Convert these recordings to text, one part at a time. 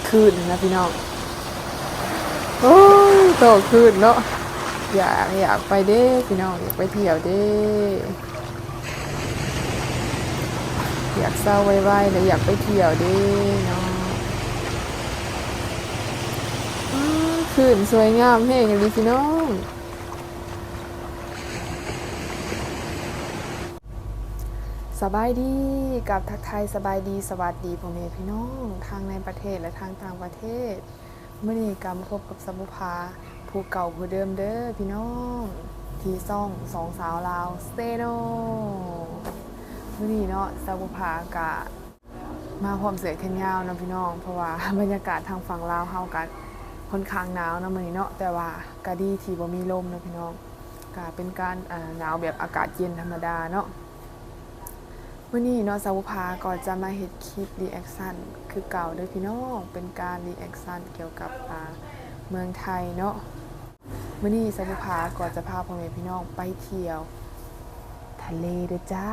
ຄືນນະພີ່ນ້ອງ. ໂອ້ຍ ໂຕຄືນເນາະ. ຢາກ ຢາກໄປເດ້ພີ່ນ້ອງ, ຢາກໄປທ່ຽວເດ້. ຢາກເຊົາໄວໆ ແລະ ຢາກໄປທ່ຽວເດ້ເນາະ. ອ້າ ຄືນສວຍງາມແຮງອີ່ຫຼີພີ່ນ້ອງ. ສະບາຍດີ ກັບທັກທາຍສະບາຍດີ ສະຫວັດດີພໍ່ແມ່ພີ່ນ້ອງ ທັງໃນປະເທດ ແລະ ທັງຕ່າງປະເທດ. ມື້ນີ້ກໍມາພົບກັບສາວບຸພາ ຜູ້ເກົ່າຜູ້ເດີມເດີພີ່ນ້ອງ ທີ່ຊ່ອງສອງສາວລາວແຊນແນວ. ມື້ນີ້ເນາະ ສາວບຸພາກະມາພ້ອມເສື້ອແຂນຍາວເນາະພີ່ນ້ອງ ເພາະວ່າບັນຍາກາດທາງຝັ່ງລາວເຮົາກະຄ່ອນຂ້າງໜາວເນາະມື້ນີ້ເນາະ, ແຕ່ວ່າກະດີທີ່ບໍ່ມີລົມເນາະພີ່ນ້ອງ, ກະເປັນການ ອາ ໜາວແບບອາກາດເຢັນທຳມະດາເນາະ. ມື້ນີ້ເນາະ ສາວບຸພາກໍຈະມາເຮັດຄລິບຣີແອັກຊັນຄືເກົ່າເດີພີ່ນ້ອງ, ເປັນການຣີແອັກຊັນກ່ຽວກັບ ອາ ເມືອງໄທເນາະ. ມື້ນີ້ສາວບຸພາກໍຈະພາພໍ່ແມ່ພີ່ນ້ອງໄປທ່ຽວທະເລເດີຈ້າ.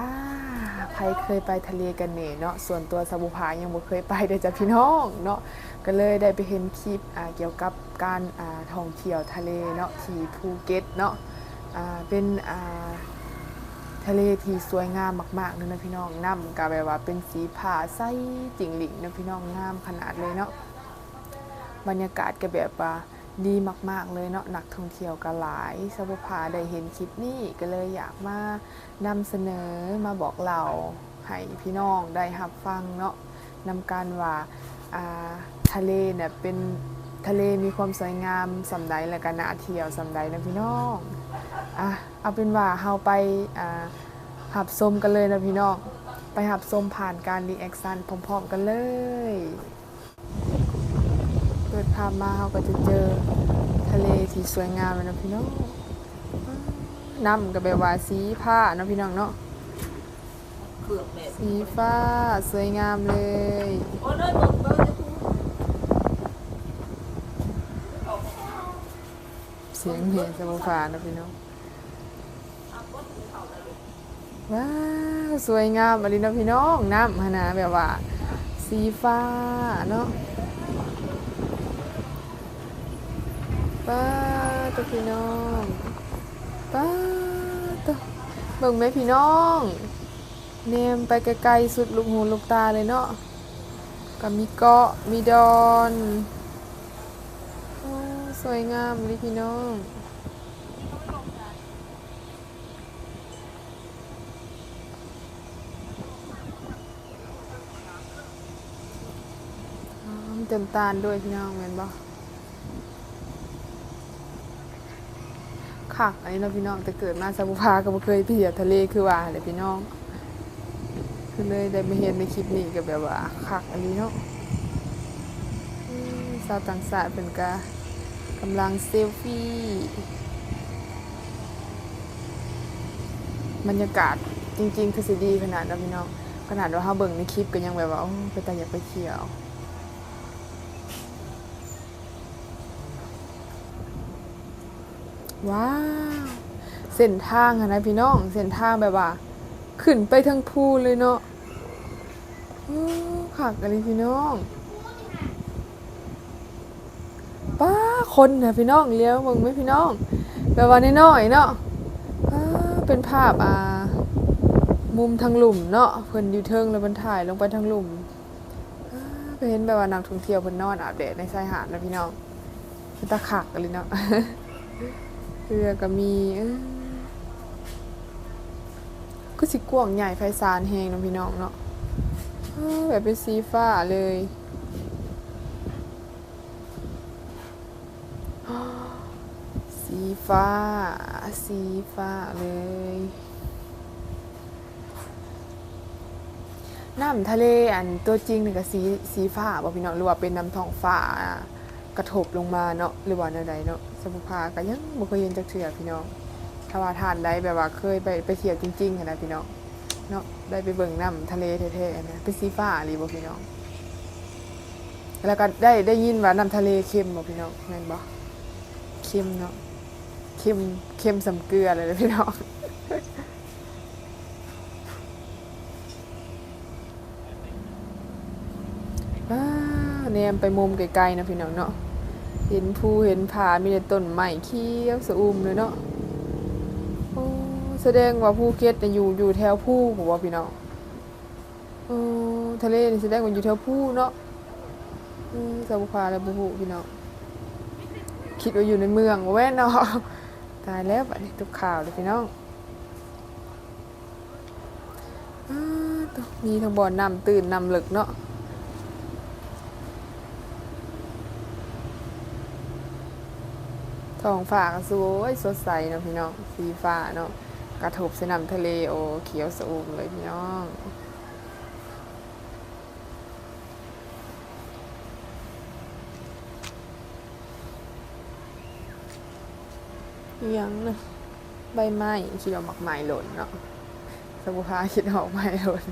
ໃຜເຄີຍໄປທະເລກັນແດ່ເນາະ? ສ່ວນຕົວສາວບຸພາຍັງບໍ່ເຄີຍໄປເດີຈ້າພີ່ນ້ອງເນາະ, ກໍເລີຍໄດ້ໄປເຫັນຄລິບ ອາ ກ່ຽວກັບການ ອາ ທ່ອງທ່ຽວທະເລເນາະ ທີ່ພູເກັດເນາະ. ອາ ເປັນ ອາ ທະເລທີ່ສວຍງາມມາກໆເລີຍນະພີ່ນ້ອງ, ນ້ຳກໍແບບວ່າເປັນສີຟ້າໃສຈິ່ງຫຼິ່ງເນາະພີ່ນ້ອງ, ງາມຂະໜາດເລີຍເນາະ. ບັນຍາກາດກໍແບບວ່າດີມາກໆເລີຍເນາະ, ນັກທ່ອງທ່ຽວກໍຫຼາຍ. ສາວບຸພາໄດ້ເຫັນຄລິບນີ້ກໍເລີຍຢາກມານຳສະເໜີ ມາບອກເລົ່າໃຫ້ພີ່ນ້ອງໄດ້ຮັບຟັງເນາະ ນຳກັນວ່າ ອາ ທະເລນະເປັນ ທະເລມີຄວາມສວຍງາມສ່ຳໃດ ແລະ ກໍໜ້າທ່ຽວສ່ຳໃດນະພີ່ນ້ອງ. ອາ ເອົາເປັນວ່າເຮົາໄປ ອາ ຮັບຊົມກັນເລີຍນະພີ່ນ້ອງ, ໄປຮັບຊົມຜ່ານການຣີແອັກຊັນພ້ອມໆກັນເລີຍ. ເປີດພາບມາເຮົາກໍຈະເຈີທະເລທີ່ສວຍງາມເລີຍເນາະພີ່ນ້ອງ. ນ້ຳກໍແບບວ່າສີຟ້າເນາະພີ່ນ້ອງເນາະ, ສີຟ້າສວຍງາມເລີຍ. ສຽງເຮສະບໍ່ຟ້າເນາະພີ່ນ້ອງ. ວ້າວ ສວຍງາມອີ່ຫຼີເນາະພີ່ນ້ອງ, ນ້ຳຫັ້ນນະແບບວ່າສີຟ້າເນາະ. ປາດໂທ້ພີ່ນ້ອງ, ປາດໂທ້ ເບິ່ງແມ້ພີ່ນ້ອງ, ແນມໄປໄກໆ ສຸດລູກຫູລູກຕາເລີຍເນາະ. ກໍມີເກາະ ມີດອນ. ໂອ້ ສວຍງາມອີ່ຫຼີພີ່ນ້ອງ. ອືມ ເຕີມຕານດ້ວຍພີ່ນ້ອງ ແມ່ນບໍ່? ຄັກອັນນີ້ເນາະພີ່ນ້ອງ, ແຕ່ເກີດມາສາວບຸພາກໍບໍ່ເຄີຍໄປທ່ຽວທະເລຄືວ່າແຫຼະພີ່ນ້ອງ. ຄືເລີຍໄດ້ມາເຫັນໃນຄລິບນີ້ກໍແບບວ່າຄັກອີ່ຫຼີເນາະ. ອືມ ຊາວຕ່າງຊາດເພິ່ນກໍກຳລັງເຊລຟີ. ບັນຍາກາດຈິງໆ ຄືຊິດີຂະໜາດເນາະພີ່ນ້ອງ, ຂະໜາດວ່າເຮົາເບິ່ງໃນຄລິບກໍຍັງແບບວ່າ ໂອ້ ເປັນຕາຢາກໄປທ່ຽວ. ວ້າວ ເສັ້ນທາງຫັ້ນນະພີ່ນ້ອງ, ເສັ້ນທາງແບບວ່າຂຶ້ນໄປເທິງພູເລີຍເນາະ. ໂອ້ ຄັກອີ່ຫຼີພີ່ນ້ອງ. ປ້າ ຄົນນະພີ່ນ້ອງ, ຫຼຽວເບິ່ງແມ່ພີ່ນ້ອງ, ແບບວ່ານ້ອຍໆເນາະ. ປ້າ ເປັນພາບ ອ່າ ມຸມທາງລຸ່ມເນາະ, ເພິ່ນຢູ່ເທິງແລ້ວເພິ່ນຖ່າຍລົງໄປທາງລຸ່ມ. ອ່າ ກໍເຫັນແບບວ່ານັກທ່ອງທ່ຽວເພິ່ນນອນອາບແດດໃນຊາຍຫາດນະພີ່ນ້ອງ, ເປັນຕາຄັກອີ່ຫຼີເນາະ. ເຮືອກໍມີ ເອີ ຄືຊິກວ້າງໃຫຍ່ໄພສານແຮງເນາະພີ່ນ້ອງເນາະ. ເອີ ແບບເປັນສີຟ້າເລີຍ. ສີຟ້າ ສີຟ້າເລີຍ. ນ້ຳທະເລອັນຕົວຈິງນີ້ກໍສີ ສີຟ້າບໍ່ພີ່ນ້ອງ ຫຼືວ່າເປັນນ້ຳທ້ອງຟ້າກະທົບລົງມາເນາະ ຫຼືວ່າແນວໃດເນາະ? ສາວບຸພາກໍຍັງບໍ່ເຄີຍເຫັນຈັກເທື່ອພີ່ນ້ອງ. ຖ້າວ່າທ່ານໃດແບບວ່າເຄີຍໄປ ໄປທ່ຽວຈິງໆຫັ້ນນະພີ່ນ້ອງ ເນາະ ໄດ້ໄປເບິ່ງນ້ຳທະເລແທ້ໆນະ ເປັນສີຟ້າອີ່ຫຼີບໍ່ພີ່ນ້ອງ? ແລ້ວກໍໄດ້ ໄດ້ຍິນວ່ານ້ຳທະເລເຄັມບໍ່ພີ່ນ້ອງ ແມ່ນບໍ່? ເຄັມເນາະ ເຄັມ ເຄັມສ່ຳເກືອເລີຍພີ່ນ້ອງ. ວ້າວ ແນ ມໄປມຸມໄກໆເນາະພີ່ນ້ອງເນາະ ເຫັນພູເຫັນຜາ ມີແຕ່ຕົ້ນໄມ້ຂຽວຊະອຸ່ມເລີຍເນາະ. ໂອ້ ສະແດງວ່າພູເກັດນີ້ຢູ່ ຢູ່ແຖວພູພຸ້ນບໍ່ພີ່ນ້ອງ? ເອີ ທະເລນີ້ສະແດງວ່າຢູ່ແຖວພູເນາະ. ອືມ ສາວບຸພາແລ້ວບໍ່ຮູ້ພີ່ນ້ອງ ຄິດວ່າຢູ່ໃນເມືອງ ບໍ່ແມ່ນເນາະ. ຕາຍແລ້ວ ບາດນີ້ຕົກຂ່າວເລີຍພີ່ນ້ອງ. ອາ ໂທ້ ມີທັງບ່ອນນ້ຳຕື້ນນ້ຳເລິກເນາະ. ທ້ອງຟ້າກໍສວຍສົດໃສເນາະພີ່ນ້ອງ ສີຟ້າເນາະ ກະທົບໃສ່ນ້ຳທະເລ ໂອ້ ຂຽວຊະອຸ່ມເລີຍພີ່ນ້ອງ. ອີ່ຫຍັງນະ ໃບໄມ້ ຄິດວ່າໝາກໄມ້ຫຼົ່ນເນາະ ສາວບຸພາຄິດວ່າໝາກໄມ້ຫຼົ່ນ.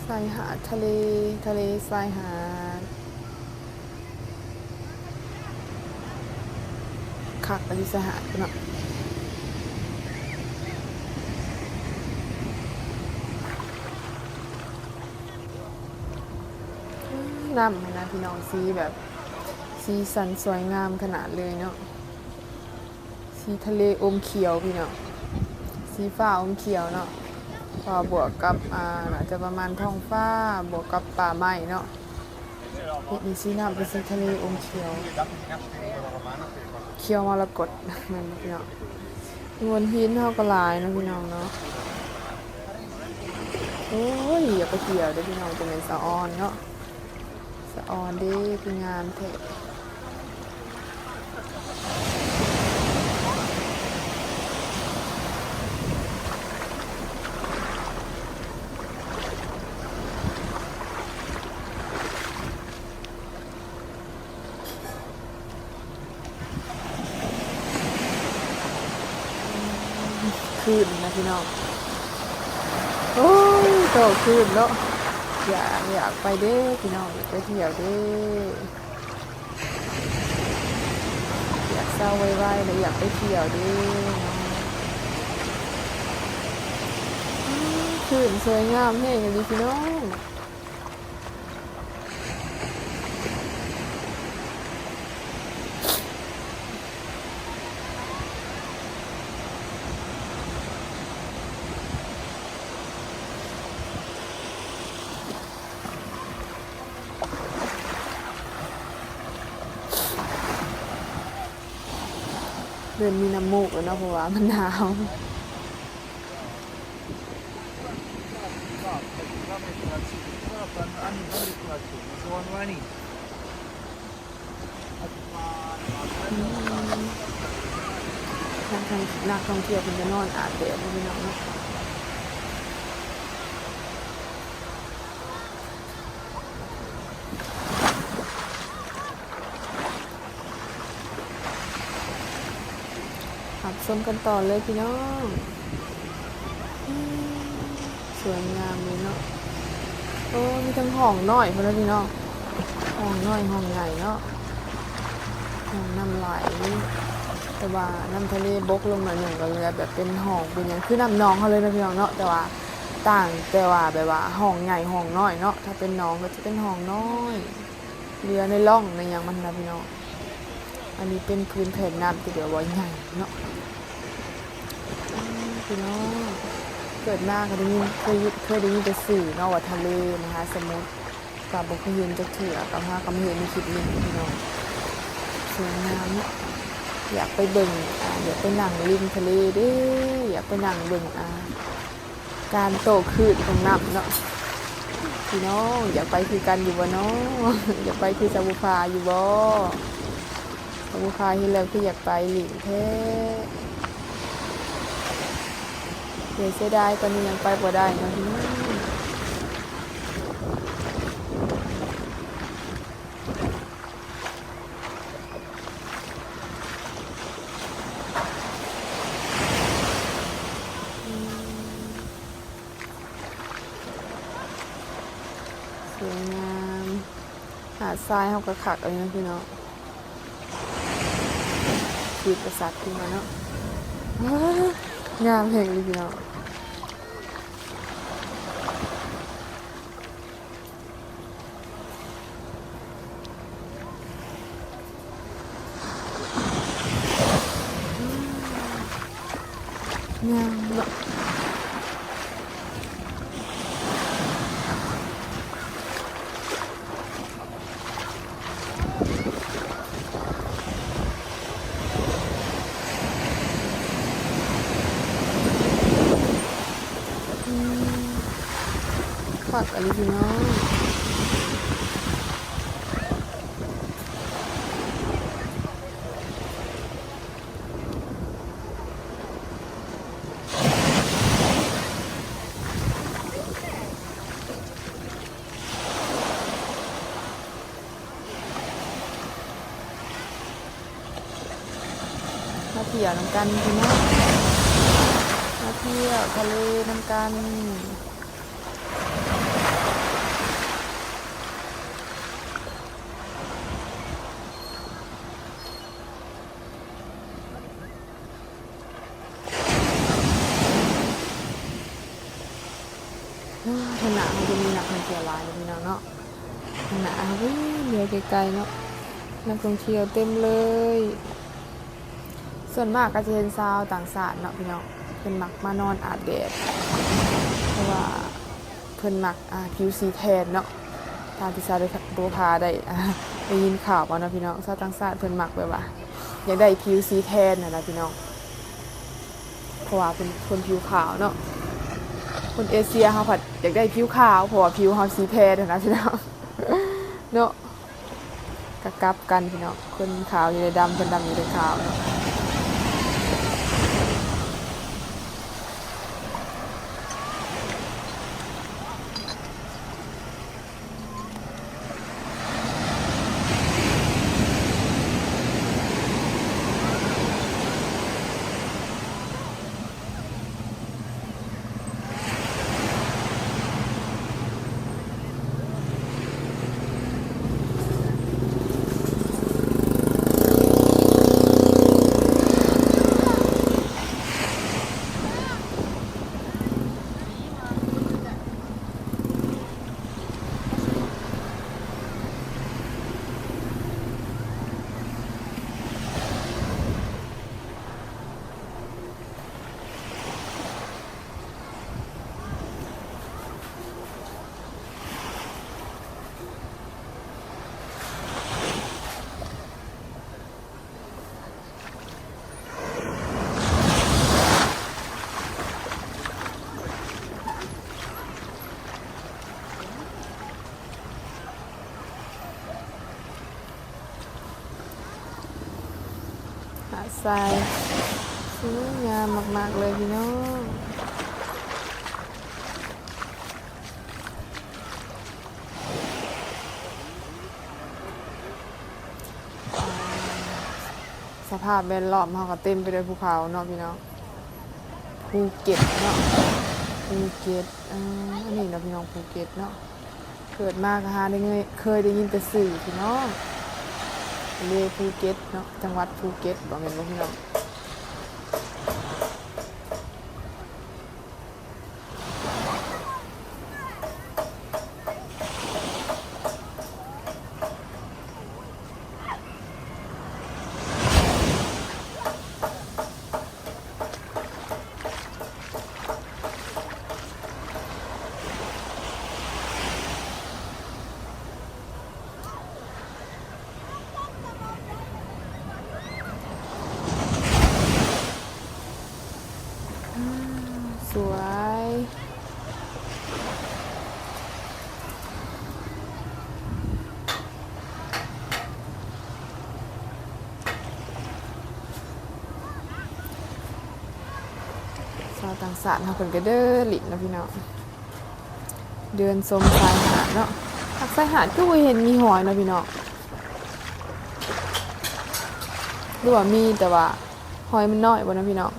ຊາຍຫາດທະເລ ທະເລຊາຍຫາດ ຄັກ ອັນນີ້ຊາຍຫາດເນາະ. ນ້ຳຫັ້ນນະພີ່ນ້ອງ ສີແບບ ສີສັນສວຍງາມຂະໜາດເລີຍເນາະ. ສີທະເລອົມຂຽວພີ່ນ້ອງ ສີຟ້າອົມຂຽວເນາະ ເພາະວ່າບວກກັບ ອ່າ ໜ້າຈະປະມານທ້ອງຟ້າ ບວກກັບປ່າໄມ້ເນາະ ເຮັດໃຫ້ສີນ້ຳເປັນສີທະເລອົມຂຽວ ຂຽວມໍລະກົດ ແມ່ນບໍ່ພີ່ນ້ອງ? ໂງ່ນຫີນເຮົາກໍຫຼາຍເນາະພີ່ນ້ອງເນາະ. ໂອ້ຍ ຢາກໄປທ່ຽວເດ້ພີ່ນ້ອງ ຈັ່ງແມ່ນສະອອນເນາະ. ສະອອນເດ້ ຄືງາມແທ້. ຄື້ນນະພີ່ນ້ອງ ໂອ້ຍ ໂຕຄື້ນເນາະ. ຢາກ ຢາກໄປເດ້ພີ່ນ້ອງ ຢາກໄປທ່ຽວເດ້ ຢາກເຊົາໄວໆ ແລະ ຢາກໄປທ່ຽວເດ້. ອືມ ຄື້ນສວຍງາມແຮງອີ່ຫຼີພີ່ນ້ອງ. ເລີ່ມມີນ້ຳມູກແລ້ວເນາະ ເພາະວ່າມັນໜາວ. One running. ອືມ ນັກທ່ອງ ນັກທ່ອງທ່ຽວເພິ່ນກໍນອນອາບແດດເນາະ ພີ່ນ້ອງເນາະ. ຮັບຊົມກັນຕໍ່ເລີຍພີ່ນ້ອງ. ອືມ ສວຍງາມເລີຍເນາະ. ໂອ້ ມີທັງຫ້ອງນ້ອຍພຸ້ນນະພີ່ນ້ອງ ຫ້ອງນ້ອຍ ຫ້ອງໃຫຍ່ເນາະ ຫ້ອງນ້ຳໄຫຼ ແຕ່ວ່ານ້ຳທະເລບົກລົງໜ້ອຍໜຶ່ງ ກໍເຫຼືອແບບເປັນຫ້ອງເປັນຫຍັງ ຄືນ້ຳໜອງເຮົາເລີຍນະພີ່ນ້ອງເນາະ. ແຕ່ວ່າຕ່າງ ແຕ່ວ່າແບບວ່າຫ້ອງໃຫຍ່ ຫ້ອງນ້ອຍເນາະ ຖ້າເປັນໜອງກໍຈະເປັນຫ້ອງນ້ອຍ ເຫຼືອໃນຮ່ອງໃນຫຍັງມັນນະພີ່ນ້ອງ. ອັນນີ້ເປັນພື້ນແຜ່ນນ້ຳທີ່ແບບວ່າໃຫຍ່ເນາະ. ອືມ ພີ່ນ້ອງ ເກີດມາກໍໄດ້ຍິນ ເຄີຍ ເຄີຍໄດ້ຍິນແຕ່ຊື່ເນາະ ວ່າທະເລມະຫາສະໝຸດ ກໍບໍ່ເຄີຍເຫັນຈັກເທື່ອ ກໍຫາກໍມາເຫັນໃນຄລິບນີ້ພີ່ນ້ອງ. ສວຍງາມເນາະ ຢາກໄປເບິ່ງ ອາ ຢາກໄປນັ່ງລິມທະເລເດ້ ຢາກໄປນັ່ງເບິ່ງ ອາ ການໂຕ້ຄື້ນຂອງນ້ຳເນາະ ພີ່ນ້ອງ ຢາກໄປຄືກັນຢູ່ບໍ່ເນາະ? ຢາກໄປຄືສາວບຸພາຢູ່ບໍ່? ສາວບຸພາເຫັນແລ້ວຄືຢາກໄປຫຼິ້ນແທ້ ແຕ່ເສຍດາຍຕອນນີ້ຍັງໄປບໍ່ໄດ້ເນາະ ພີ່ນ້ອງ. ສວຍງາມ ຫາດຊາຍເຮົາກໍຄັກອັນນີ້ເນາະ ພີ່ນ້ອງ ຄລິບກະຊັດຂຶ້ນມາເນາະ ງາມແຮງເລີຍ ພີ່ນ້ອງ. ງາມເນາະ ອືມ ຄັກອີ່ຫຼີພີ່ນ້ອງ. ມາທ່ຽວນຳກັນພີ່ນ້ອງ ມາທ່ຽວທະເລນຳກັນ. ທາງໜ້າເຮົາກໍມີນັກທ່ອງທ່ຽວຫຼາຍເນາະ ພີ່ນ້ອງເນາະ ທາງໜ້າເຮົາເລີຍໄກໆເນາະ ນັກທ່ອງທ່ຽວເຕັມເລີຍ. ສ່ວນມາກກໍຈະເຫັນຊາວຕ່າງຊາດເນາະ ພີ່ນ້ອງ ເພິ່ນມັກມານອນອາບແດດ ເພາະວ່າ ເພິ່ນມັກ ອ່າ ຜິວສີແທນເນາະ ຕາມທີ່ສາວບຸພາໄດ້ ອ່າ ໄດ້ຍິນຂ່າວມາເນາະ ພີ່ນ້ອງ. ຊາວຕ່າງຊາດເພິ່ນມັກແບບວ່າ ຢາກໄດ້ຜິວສີແທນຫັ້ນນະ ພີ່ນ້ອງ ເພາະວ່າເພິ່ນຄົນຜິວຂາວເນາະ ຄົນເອເຊຍເຮົາພັດຢາກໄດ້ຜິວຂາວ ເພາະວ່າຜິວເຮົາສີແທນຫັ້ນນະ ພີ່ນ້ອງເນາະ. ກະກັບກັນພີ່ນ້ອງ ຄົນຂາວຢູ່ໃນດຳ ຄົນດຳຢູ່ໃນຂາວເນາະ. ຫາດຊາຍສວຍງາມມາກໆເລີຍພີ່ນ້ອງ. ສະພາບແວດລ້ອມເຮົາກໍເຕັມໄປດ້ວຍພູເຂົາເນາະພີ່ນ້ອງ. ພູເກັດເນາະ ພູເກັດ ເອີ ອັນນີ້ເນາະພີ່ນ້ອງ ພູເກັດເນາະ. ເກີດມາກໍຫາໄດ້ເງ- ເຄີຍໄດ້ຍິນແຕ່ຊື່ພີ່ນ້ອງ. ທະເລພູເກັດເນາະ ຈັງຫວັດພູເກັດບໍ ແມ່ນບໍ່ພີ່ນ້ອງ? ອືມ ສວຍ ຊາວຕ່າງຊາດເຮົາເພິ່ນກໍເດີນຫຼິ້ນເນາະພີ່ນ້ອງ ເດີນຊົມຊາຍຫາດເນາະ. ຫາກຊາຍຫາດຄືບໍ່ເຫັນມີຫອຍເນາະພີ່ນ້ອງ ຫຼືວ່າມີແຕ່ວ່າຫອຍມັນນ້ອຍບໍ່ເນາະພີ່ນ້ອງ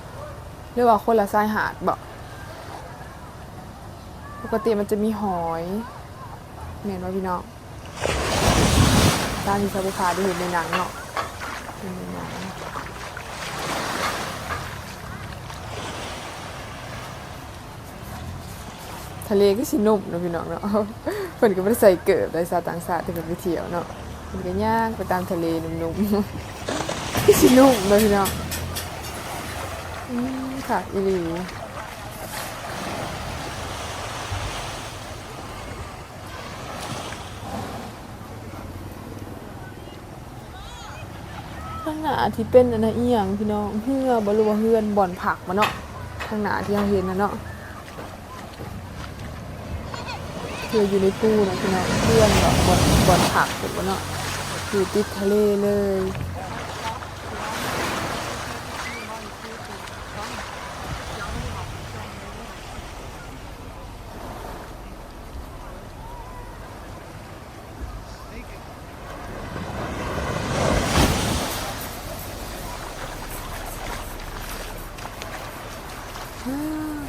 ຫຼືວ່າຄົນລະຊາຍຫາດບໍ? ປົກກະຕິມັນຈະມີຫອຍ ແມ່ນບໍ່ພີ່ນ້ອງ? ຕາມທີ່ຊາວບຸພາໄດ້ເຫັນໃນໜັງເນາະ ເຫັນໃນໜັງ ທະເລຄືຊິນຸ້ມເນາະພີ່ນ້ອງເນາະ ເພິ່ນກໍບໍ່ໄດ້ໃສ່ເກີບໃດ ຊາວຕ່າງຊາດທີ່ເພິ່ນໄປທ່ຽວເນາະ ເພິ່ນກໍຍ່າງໄປຕາມທະເລນຸ້ມໆ ຄືຊິນຸ້ມເນາະພີ່ນ້ອງ ອືມ ຄັກອີ່ຫຼີ. ທາງໜ້າທີ່ເປັນອັນນັ້ນອີ່ຫຍັງພີ່ນ້ອງ ເຮືອບໍ່ ຫຼືວ່າເຮືອນບ່ອນພັກບໍ່ເນາະ ທາງໜ້າທີ່ເຮົາເຫັນນະເນາະ ເຮືອຢູ່ໃນພູນະພີ່ນ້ອງ ເຮືອນບໍ່ ບ່ອນ ບ່ອນພັກເພິ່ນບໍ່ເນາະ ຢູ່ຕິດທະເລເລີຍ.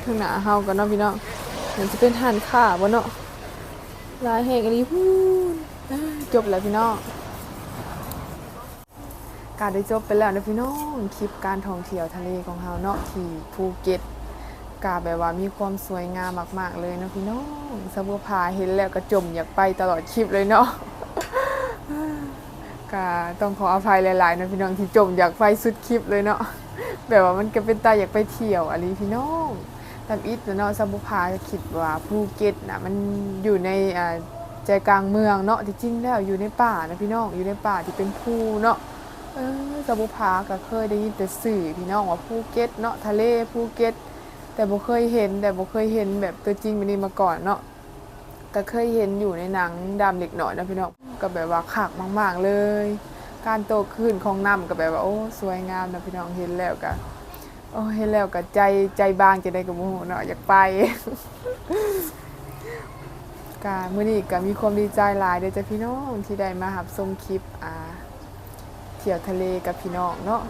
ທາງໜ້າເຮົາກໍເນາະພີ່ນ້ອງ ມັນຈະເປັນຮ້ານຄ້າບໍ່ເນາະ ຫຼາຍແຮງອີ່ຫຼີພຸ້ນ. ຈົບແລ້ວພີ່ນ້ອງ. ກະໄດ້ຈົບໄປແລ້ວເນາະພີ່ນ້ອງ ຄລິບການທ່ອງທ່ຽວທະເລຂອງເຮົາເນາະ ທີ່ພູເກັດ ກະແບບວ່າມີຄວາມສວຍງາມມາກໆເລີຍເນາະພີ່ນ້ອງ. ສາວບົວຜາເຫັນແລ້ວກະຈົ່ມຢາກໄປຕະຫຼອດຄລິບເລີຍເນາະ ກະຕ້ອງຂໍອະໄພຫຼາຍໆເນາະພີ່ນ້ອງ ທີ່ຈົ່ມຢາກໄປສຸດຄລິບເລີຍເນາະ ແບບວ່າມັນກະເປັນຕາຢາກໄປທ່ຽວອີ່ຫຼີພີ່ນ້ອງ. ທຳອິດນະເນາະ ສາວບົວຜາຄິດວ່າພູເກັດນະ ມັນຢູ່ໃນ ອ່າ ໃຈກາງເມືອງເນາະ ທີ່ຈິງແລ້ວຢູ່ໃນປ່ານະພີ່ນ້ອງ ຢູ່ໃນປ່າທີ່ເປັນພູເນາະ. ເອີ ສາວບົວຜາກໍເຄີຍໄດ້ຍິນແຕ່ຊື່ພີ່ນ້ອງວ່າພູເກັດເນາະ ທະເລພູເກັດ ແຕ່ບໍ່ເຄີຍເຫັນ ແຕ່ບໍ່ເຄີຍເຫັນແບບຕົວຈິງແບບນີ້ມາກ່ອນເນາະ ກໍເຄີຍເຫັນຢູ່ໃນໜັງດຳເລັກນ້ອຍເນາະພີ່ນ້ອງ. ກໍແບບວ່າຄັກມາກໆເລີຍ ການໂຕຂຶ້ນຂອງນ້ຳກໍແບບວ່າ ໂອ້ ສວຍງາມເນາະພີ່ນ້ອງ ເຫັນແລ້ວກະ ໂອ້ ເຫັນແລ້ວກະໃຈ ໃຈບາງຈັ່ງໃດກໍບໍ່ຮູ້ເນາະ ຢາກໄປ. ກະມື້ນີ້ກະມີຄວາມດີໃຈຫຼາຍເດີຈ້າພີ່ນ້ອງ ທີ່ໄດ້ມາຮັບຊົມຄລິບ ອ່າ ທ່ຽວທະເລກັບພີ່ນ້ອງເນາະ.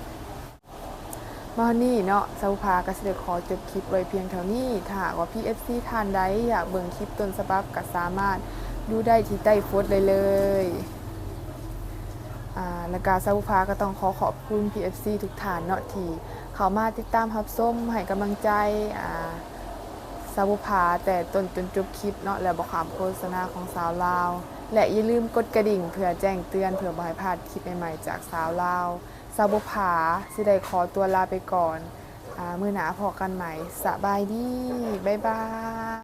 ມາຮອດນີ້ເນາະ ສາວບຸພາກໍຊິໄດ້ຂໍຈົບຄລິບໄວ້ພຽງເທົ່ານີ້. ຖ້າຫາກວ່າ ພີເອັຟຊີ ທ່ານໃດຢາກເບິ່ງຄລິບຕົ້ນສະບັບ ກໍສາມາດດູໄດ້ທີ່ໃຕ້ໂພສໄດ້ເລີຍ. ອ່າ ແລ້ວກໍສາວບຸພາກໍຕ້ອງຂໍຂອບຄຸນ ພີເອັຟຊີ ທຸກທ່ານເນາະ ທີ່ເຂົ້າມາຕິດຕາມຮັບຊົມ ໃຫ້ກຳລັງໃຈ ອ່າ ສາວບຸພາແຕ່ຕົ້ນຈົນຈົບຄລິບເນາະ ແລະ ບໍ່ຂ້າມໂຄສະນາຂອງສາວລາວ ແລະ ຢ່າລືມກົດກະດິ່ງເພື່ອແຈ້ງເຕືອນ ເພື່ອບໍ່ໃຫ້ພາດຄລິບໃໝ່ໆຈາກສາວລາວ. ສາວບຸພາຊິໄດ້ຂໍຕົວລາໄປກ່ອນ. ອ່າ ມື້ໜ້າພໍ້ກັນໃໝ່. ສະບາຍດີ. ບາຍບາຍ.